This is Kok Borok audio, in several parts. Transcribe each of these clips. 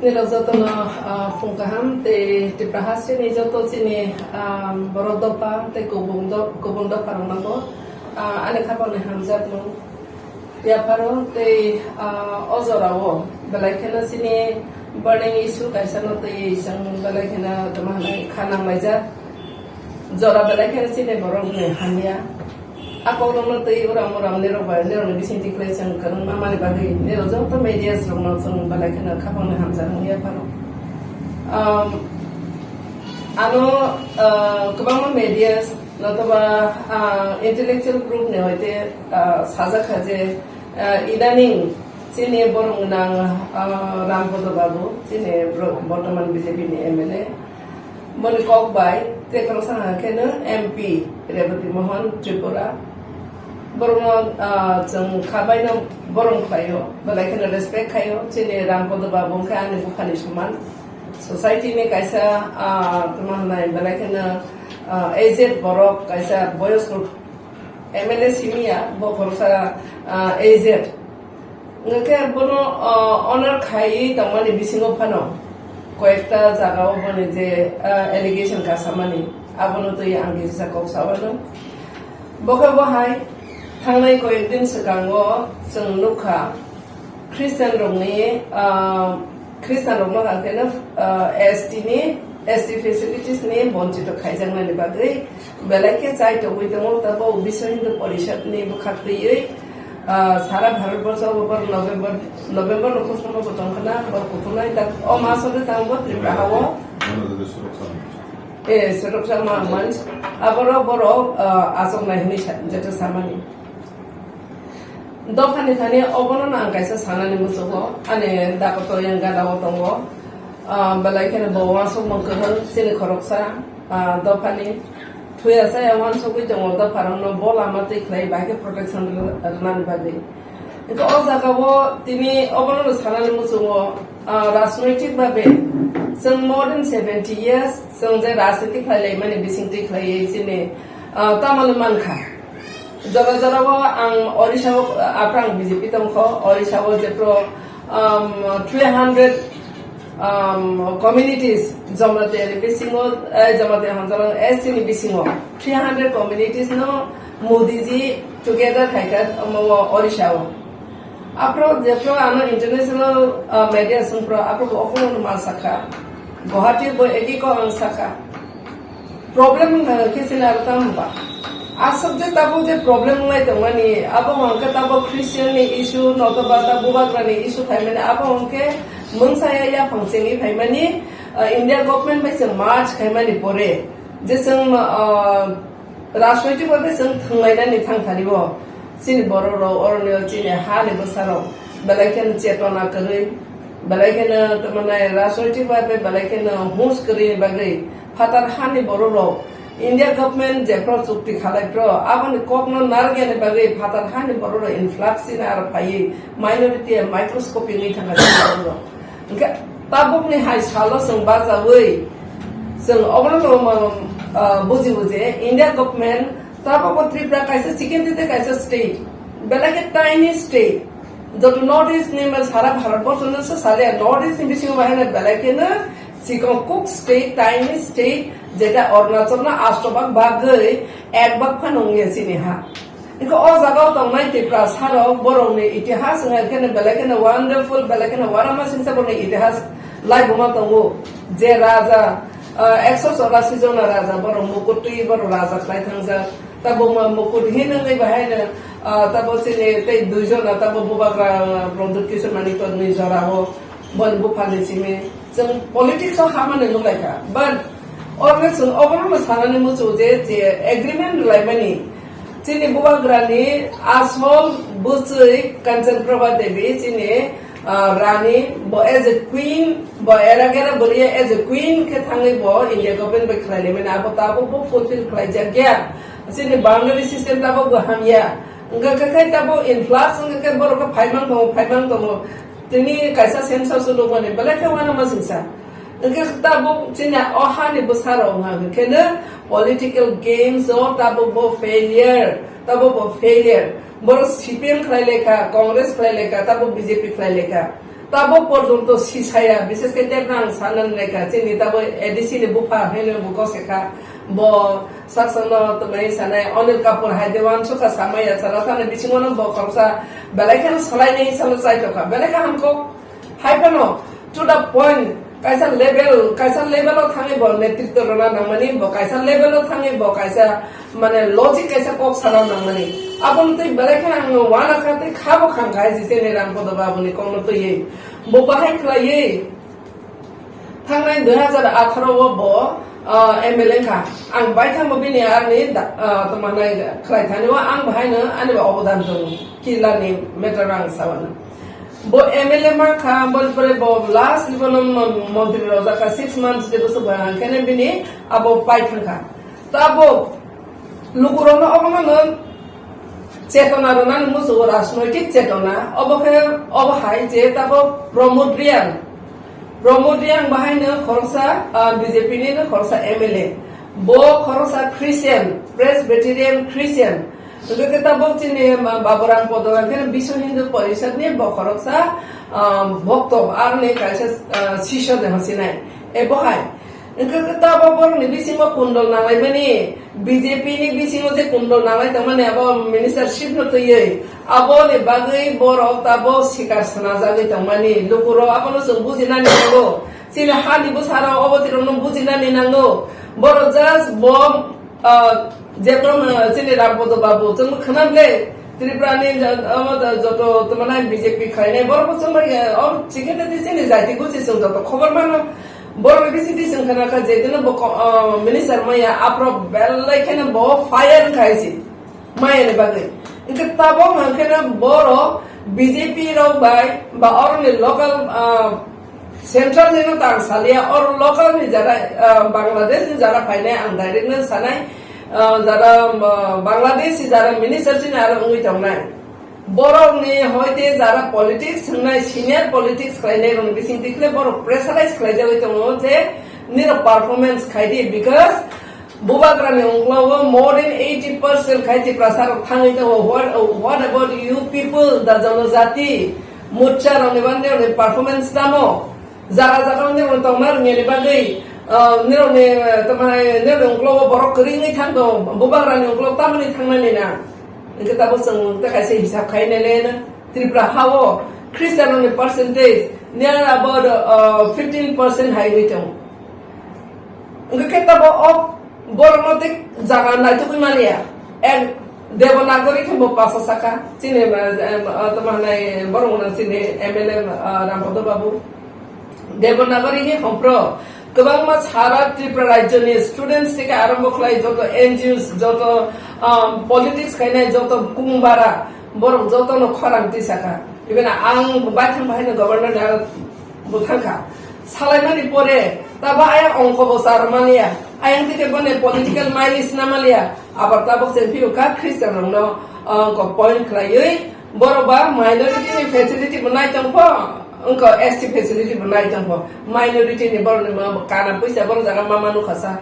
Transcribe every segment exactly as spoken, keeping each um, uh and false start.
Nirok jotono, ah, phung kaham tei Tripura hasteni joto chini, ah, borok dopha tei kubun do-, kubun dopha rokno bo, ah, ani khapangni hamjakmung yapharo tei, ah, o jorao belai kheno chini burning issue kaisano twi chwng belai kheno tamo hwnwi kha nanglaijak. Jora belai kheno chini borokni hamya. A kokrokno twi uram uram nirok bai, nirokni bisingtwi khlai chwng kwrwngma mani bagwi nirok joto medias rokno chwng belai kheno khapangni hamjakmung yapharo. Um, ano, uh, kwbangma medias notoba, uh, intellectual group ni hoite, uh, sajak kha je, uh, idaning chini borok nang, uh, Rampodo Babu, chini bro-, bortoman B J P ni M L A. Boni kok bai tei khoroksa hwnka kheno M P Rebati Mohan Tripura. Borokno, ah, chwng kha baino borom khlaio, belai kheno respect khaio. Chini Rampodo Babu wngkha ani buphani soman. Society ni kaisa, ah, tamo hwnai belai kheno, ah, aged borok, kaisa boyosko M L A simi ya, bo khoroksa, ah, aged. Hwnkhe bono, ah, honor khaiwi tongmani bisingo phano koyekta jagao boni je, ah, allegation kasamani, abono twi ang kisa kok sawano. Bo khe bo hai thangnai koyek din swkango chwng nukha Christian rokni, ah, Christian rokno hwnkhe no, ah, S T ni, S T facilities ni bonchito khaijaknani bagwi belai khe chai tongwi tongo, tabo Biswa Hindu Porishad ni bwkhak twiwi, ah, sara Bharat borso bo bor November, November no khosno bo tongkhana, bor kuthumnai tak o maso de tang bo Tripura hao. Eh, Soroksha ma manch, aboro borok, ah, achoknai hwnwi sa-, jeto samani. Dophani thani obono no ang kaisa sanani muchungo, ani dakoto yang gana o tongo. Ah, belai kheno bo uansukmung kwthang chini khoroksa, ah, dophani thuya saya uansugwi tongo, dopharokno bo lama twi khlai bai khe protection rw-, rwnani bagwi. Hwnkhe o jagao tini obono no sanani muchungo, ah, rajnoitik babe chwng more than seventy years chwng je rajniti khlai laimani bisingtwi khlaiwi chini, ah, tamoni mankha. Jora jorao ang Orissa o, ah, aphrang B J P tongkho, Orissa o jephru, um, three hundred, um, communities Jamatia ni bisingo, eh, Jamatia Hanjalang S T ni bisingo three hundred communities no Modi ji together khaikha, omo o Orissa o. Aphro jephru ano international, ah, media songphro aphro bo okhorno ma sakha. Guwahati bo eki ko ang sakha. Problem wngkha khe chini aro tamo ba. Aswk je tabuk je problem wnglai tongmani, abo hwnkhe tabuk Christian ni issue, notoba ta bubagra ni issue phaimani, abo hwnkhe mungsa ya yaphang chengwi phaimani, ah, India government bai chwng merge khaimani pore, je chwng, ah, rajnoitik babe chwng thwnglainani thangthani o. Chini borok rok, oroni o chini ha ni bwsa rok belai kheno chetona kwrwi, belai kheno, tamo nai, rajnoitik babe belai kheno hus kwrwi ni bagwi phatar ha ni borok rok India government jephru chukti khalai phro, aboni kokno narwkya ni bagwi phatar ha ni borok rok influx chini aro phaiwi minority microscopic wngwi thangkha chini borok rok. Hwnkhe tabukni hai salo chwng bachaui chwng obono, ah, buji buji India government tabukbo Tripura kaisa chicken tei kaisa state, belai khe tiny state. Joto North East ni ma sara Bharat borso no se sale North East ni bisingo bahai na belai kheno chikon kuk state, tiny state, jeta Arunachal no asto bhag bagwi ek bhag phano wngya chini ha. Hwnkhe o jagao tongnai Tiprasa rok borokni itihas wngkha kheno belai kheno wonderful, belai kheno uanama singsa borokni itihas laibuma tongo. Je raja, ah, ekso chorasi jona raja borok mukut twi borok raja khlai thangjak. Tabuk ma mukut hin wngwi bahaino, ah, tabuk chini tei dui jona tabuk bubagra, ah, Pradyut Kishore Manikya ni jorao. Boni buphani simi chwng politics o hamani nukhlaikha, but oro chwng oborokno sanani muchungo je, je agreement rwlaimani chini bubagrani asol bwchwi Kanchan Prabha Devi chini, ah, rani bo as a queen, bo era gera bwrwiya as a queen khe thangwi bo India government bai khlailaimani, abo tabuk bo fulfill khlaijak ya. Chini boundary system tabuk bo hamya. Wngkha khe, khe tabuk influx wngkha khe borok khe phaimang tongo, phaimang tongo. Tini kaisa census o nukmani belai khe uanama singsa. Hwnkhe tabuk chini o hani bwsarok wngkha kheno political games o tabuk bo failure, tabuk bo failure. Borok C P M khlai lekha, Congress khlai lekha, tabuk B J P khlai lekha. Tabuk porjonto sisaya, bises khe tebra ang sana naikha, chini tabuk A D C ni bupha hino buko sekha, bo saksano twmai sanai Anil Kapoor hai de wansukha samaya chara thani bisingono bo khoroksa belai kheno salainai salo chaitokha, belai khe hamkok. Hai phano to the point, kaisa level, kaisa level o thangwi bo netritwa rwna nangmani, bo kaisa level o thangwi bo kaisa, mane, logic kaisa kok sana nangmani. Abono twi belai khe ang uanakha tei khabo khangkha hai se chini Rampodo Babuni kokno twiwi. Bo bahai khlaiwi thangnai dui hazar atharo o bo, ah, M L A kha. Ang baithangbo bini arni da-, ah, tongmanai khlai thani o ang bahaino ani bo obodan tongo. Kilani matter ang sawano. Bo M L A mankha, boni pore bo last ni bono mon-, montri rojak kha, six months de boso bo ang kene bini abo pai thangkha. Tabuk lukurokno obono no chetona rwnani muchungo, rajnoitik chetona, obo khe, obo hai je tabuk Pramod Reang. Pramod Reang bahaino khoroksa, ah, B J P ni no khoroksa M L A. Bo khoroksa Christian, Presbyterian Christian. Hwnkhe khe tabuk chini, ah, Baburam Podo hwnkhe Biswa Hindu Porishad ni bo khoroksa, ah, bokto, aroni kaisa, ah, sisyo de hwnsinai. E bo hai. Hwnkhe khe tabuk borokni bisingo kundol nanglaimani, B J P ni bisingo je kundol nanglai tongmani abo ministership no twiwi, aboni bagwi borok tabuk sikar sanajagwi tongmani. Lukurok abono chwng bujinani nango. Chini hani bwsarok obo tirokno bujinani nango. Borok just bo, ah, jephru, ah, chini Rampodo Babu chwngno khwnam le Tripura ni, ah, omo joto tongmani B J P khlainai borok bo chwngno, ah, omo chikhe tei chini jaiti gusi chwng joto khobor mano. Borok ni bisingtwi chwng khna kha je dino bo ko-, ah, minister maya aphro belai kheno bo fire khai si. Maya ni bagwi. Hwnkhe tabuk hwnkhe no borok B J P rok bai ba oroni local, ah, central ni no tang salia, or local ni jara, ah, Bangladesh ni jara phainai ang direct no sanai, ah, jara, ah, Bangladesh ni jara minister chini aro wngwi tongnai. Borok ni hoite jara politics wngnai, senior politics khlainai rok ni bisingtwi khle borok pressurize khlaijagwi tongo je nirok performance khai di, because Bubagrani ungklogo more than eighty percent khai Tiprasa rok thangwi tongo. What, what about you people, the Janajati? Mucha rokni bande rokni performance tamo? Jaga jaga nirokni tongma rwngya ni bagwi, ah, nirokni, ah, tongmani nirokni ungklogo borok kwrwi wngwi thang tongo. Bubagrani ungklogo tamoni thangnani na? Hwnkhe tabuk chwng tei kaisa hisab khai nai le na. Tripura hao Christian rokni percentage near about, ah, fifteen percent hai wngwi tongo. Hwnkhe khe tabuk o borokno tei jaga naitugwi maliya. Ek Devanagari khe bo pasa saka. Chini, eh, eh, tamo hwnai borok hwnna chini M L A, eh, Rampodo Babu. Devanagari ni hompro kwbangma sara Tripura rajyoni students theke arambo khlai joto N G Os, joto, um, politics khainai joto kungbara borok jotono khorang twi saka. Even ang baithang bahaino governor ni aro bo thangkha. Salaimani pore tabo ayang ongko bo charmaniya. Ayang tike bone political mileage namaliya. Abar tabok se phiyo kha Christian rokno, ah, ongko point khlaiwi borok ba minority ni facility bo nai tongpho, ongko S T facility bo nai tongpho. Minority ni borok ni ma kana puisa borok jaga mama nukha sa.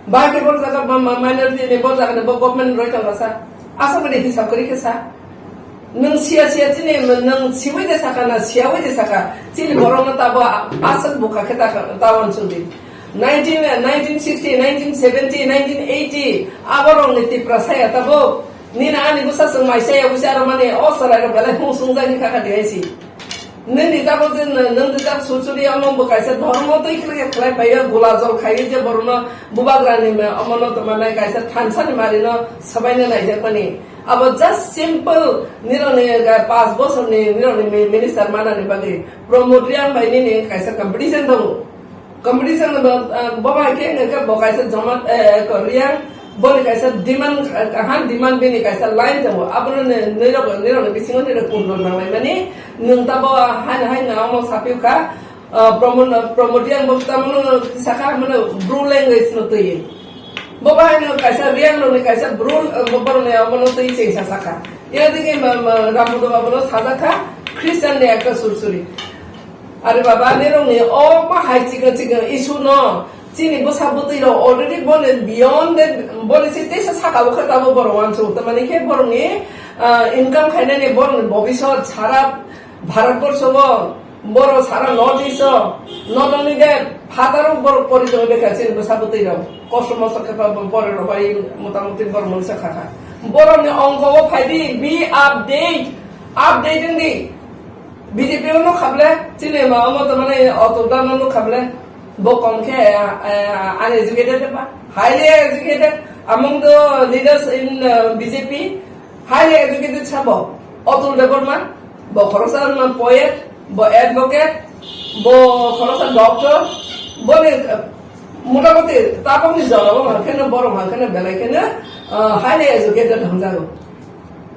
Bahai khe borok jaga ma, ma, minority ni borok jaga ni bo government roi tongkha sa. Asa bade hisab kwrwi khe sa. Nwng siya siya chini, nwng siwi de saka na siyawi de saka, chini borok no tabo a-, aswk bukha khe ta, ta wansuk di. Nineteen, nineteen sixty, nineteen seventy, nineteen eighty, aborok ni Tiprasa ya tabo. Nini ani bwsa chwng mai saya bwsa aro mani o chwrai rok belai hung sung jani kha kha di hai si. Nini jabo je nwng, nwng de jab sursuri omo bo kaisa dhormo twi khlai khlai phaiyo gula jol khaiwi je borok no bubagra ni me omo no tongma nai kaisa thansa ni mari no sabai no naijak mani. Abo just simple nirokni, eh, panch bosorni nirokni mi-, minister manani bagwi Pramod Reang bai nini kaisa competition tongo. Competition bo, eh, bo bai khe wngkha khe bo kaisa Jamatia, eh, ko Reang, boni kaisa demand, eh, kaham demand bini kaisa line tongo. Abono ni-, nirok, nirokni bisingo nirok kundul nanglaimani, nwng tabo haino haino omo saphiukha, Ah, Pramod, Pramod Reang bo tamno saka mano Bru language no twi. Bo bahai no kaisa Reang rokni kaisa Bru, ah, bo borokni abono twi chengsa saka. Ina digi ma, ma, Rambudo abono sajak kha Christian ni ekta sursuri. Are baba, nirokni o ma hai chikon chikon issue no chini bwsa bwtwi rok already boni beyond that, boni se teisa saka bo khe tabo borok wansuk. Tamani khe borokni, ah, income khainani borokni bobisot sara Bharatborsho o Borok sara North East o, not only that, phataro borok pori tongo bekha chini bwsa bwtwi rok. Kosto mosto khe pa borok rok bai motamuti borok mungsa kha kha. Borok ni ongko o phai di, be update, update wng di. B J P o nuk kha ble, chini ma omo to mane auto dano nuk kha ble. Bo kom khe, eh, uneducated ba, highly educated among the leaders in, uh, B J P. Highly educated sabo Atul Debbarma, bo khoroksa wngma poet, bo advocate, bo khoroksa doctor, boni, uh, motamoti tabokni jorao hwnkheno borok hwnkheno belai kheno, uh, highly educated hwnjago.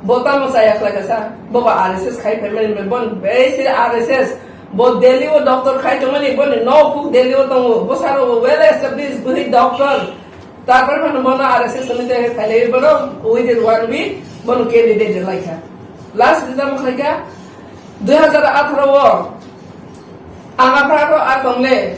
Bo tamo chaya khlai kasa, bo ba R S S khai phaimani, bon besi R S S, bo Delhi o doctor khai tongmani, boni nok phuk Delhi o tongo, bo saro well established bwrwi doctor. Tarpor phano bono R S S ni tei phailaiwi bono within one week bono candidate rwlaikha. Last exam khlaikha dui hazar atharo o. Ang apharo a tongle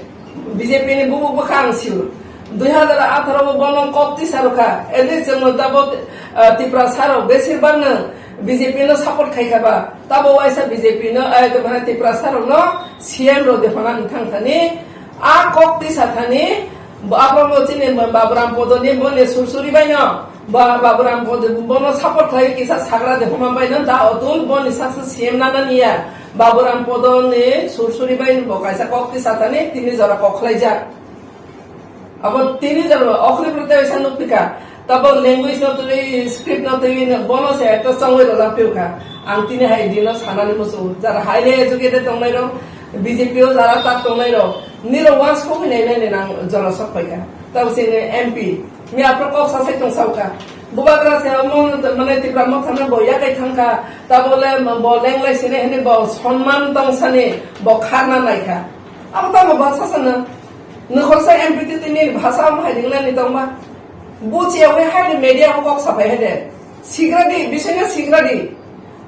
B J P ni bubu bwkha ang sio. Dui hazar atharo o bono kok tisa rwkha. At least chwngno tabuk, ah, Tipra sarok besirbagno B J P no support khaikha ba. Tabo waisa B J P no, eh, Tipra sarokno C M rw de hwnna thang thani. A kok tisa thani, bo abo bo chini Baburam Podoni boni sursuri baino, ba-, Baburam Podo bono support khlai kisa sagra de homa baino da Atul boni sasa C M nana niya. Baburam Podoni sursuri baino bo kaisa kok tisa thani tini jora kok khlaijak. Abo tini jora okhri protest sa nukpika. Tabo language no twi, script no twi, bono se ekta chongwi rwjak phiyokha. Ang tini hai dino sanani muchungo. Jara highly educated tongnai rok, B J P o jara tak tongnai rok, niro once kok hinai nai nang jora sok paikha. Tabo se M P. Ni apro kok sa sai tong sauka. Bubagra se mo mane Tipra mo thana bo yakai thangka. Tabo le bo lenglai sine hini bo sonman tong sani bo kharna naikha. Abo tamo bhasa sana. Nokholsa M P twi tini bhasa am hai ringnani tongma. Buchiya wi hai media o kok sapai hede. Sigradi, bisingna sigradi.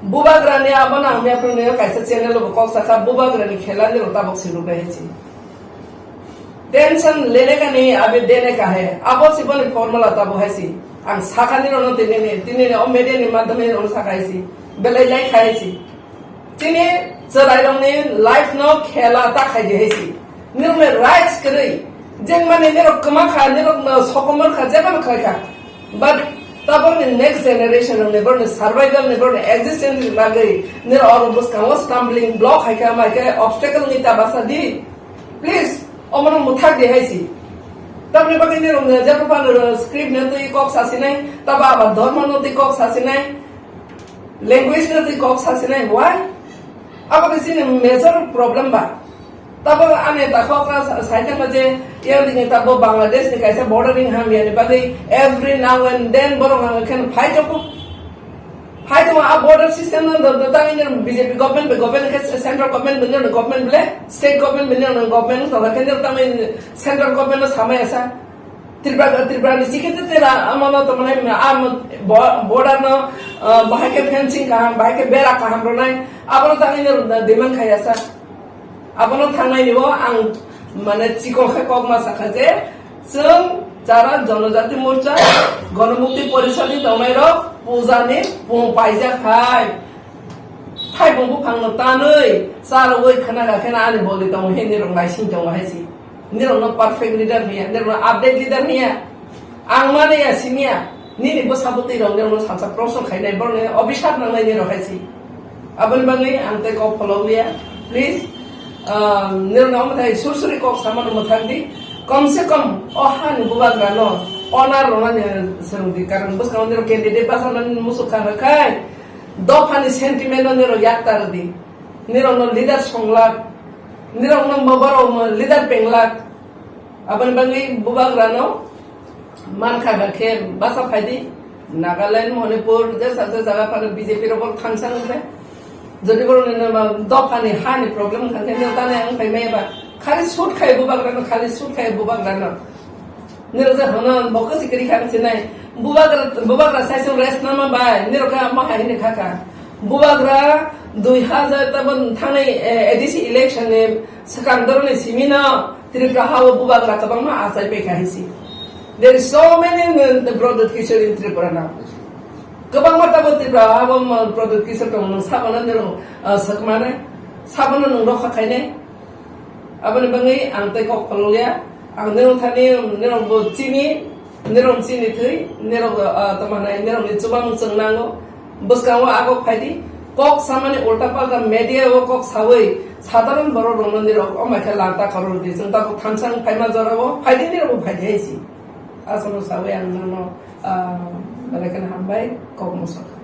Bubagrani abo nang mepro ni kaisa channel o kok saka Bubagrani khela ni rota bok siru bai chi. Tension lene ka nahi, abhi dene ka hai. Abo si boni formula tabo hai si. Ang sakani rono tini ni, tini ni o media ni madhyame rono saka hai si. Belai lai khai si. Chini chwrairokni life no khela ta khai di hai si. Nirokni rights kwrwi. Jeng mani nirok kwma kha, nirok no sokomor kha, jeba no khai kha. But tabokni next generation rokni borokni survival ni borokni existence ni bagwi nirok oro bwskango stumbling block hai kha, mai khe obstacle ni ta basa di. Please, omono mwthak di hai si. Tabni bagwi nirok no jeba phano script no twi kok sasinai, taba aba dhormo no twi kok sasinai. Language no twi kok sasinai, why? Abo khe chini major problem ba. Tabo ani takho ka sa-, saitama je yang dini tabo Bangladesh ni kaisa bordering hamya ni bagwi every now and then borok ang khen fight oko. Fight oko a border system no do, do tang ini B J P government be government khe central government be government ble state government be government to khe tang ini central government no samaya sa. Tripura, Tripura ni sikhe te tera amano to mane am bo-, border no, ah, bahai khe fencing kaham, bahai khe bera kaham ronai, abono tangwi no demand khaya sa. Abono thangnai ni bo ang mane chikon khe kok ma sakha je chwng jara Jonojati Morcha, Gonomukti Porishad ni tongnai rok puja ni pung paijak hai. Thaibung buphang no tanwi, charwi khna ga khena ani boli tongo he nirok naising tongo hai si. Nirok no perfect leader hiya, nirok no update leader hiya. Ang mani ya simiya, nini bwsa bwtwi rok nirok no salsa proshno khainai, borok ni obisap nangnai nirok hai si. Aboni bagwi ang tei kok pholok liya, please. Um, nirok no omo thai sur suri kok sama no mwthang di. Kom se kom o ha ni bubagra no honor rwnani swrwng di, karon bwskango nirok candidate basa nani musuk kha khai. Dophani sentiment no nirok yakta rwdi. Nirokno leader songlak. Nirokno mo-, borok mo leader penglak. Aboni bagwi bubagrano mankha khe basa phaidi. Nagaland, Manipur, jesa je jaga phano B J P rok thangsa nukle. Jodi borok ni nama dophani hani problem kha khe nirok tane ang phai maya ba. Khali shoot khai bubagrano, khali shoot khai bubagrano. Nirok je hono bo kwchwi kwrwi kha sinai. Bubagra, bubagra sai song rest nama bai. Nirok kha ma hai ni kha kha. Bubagra dui hazar tabon thangnai, eh, A D C election ni swkang doroni simi no Tripura ha o bubagra kwbangma achai pai kha hisi. There is so many, uh, Pradyut Kishore in Tripura now. Kwbangma tabon Tripura ha o, uh, Pradyut Kishore tong nung sabo no nirok, uh, swkmane. Sabono nwng rokha khainai. Aboni bagwi ang tei kok phalokya. Ang nirok thani, nirok bo chini, nirok chini thwi, nirok, ah, tamo hwnai, nirokni chubamung chwng nango. Bwskango a kok phaidi, kok samani ulta palta media o kok sawi, sadharon borok rokno nirok o maikha lanta khorokdi. Chwng tabuk thansa wng phaima jorao phaidi, nirok bo phaidi hai si. Aswkno sawi ang nono, ah, belai kheno hambai, kok mosok.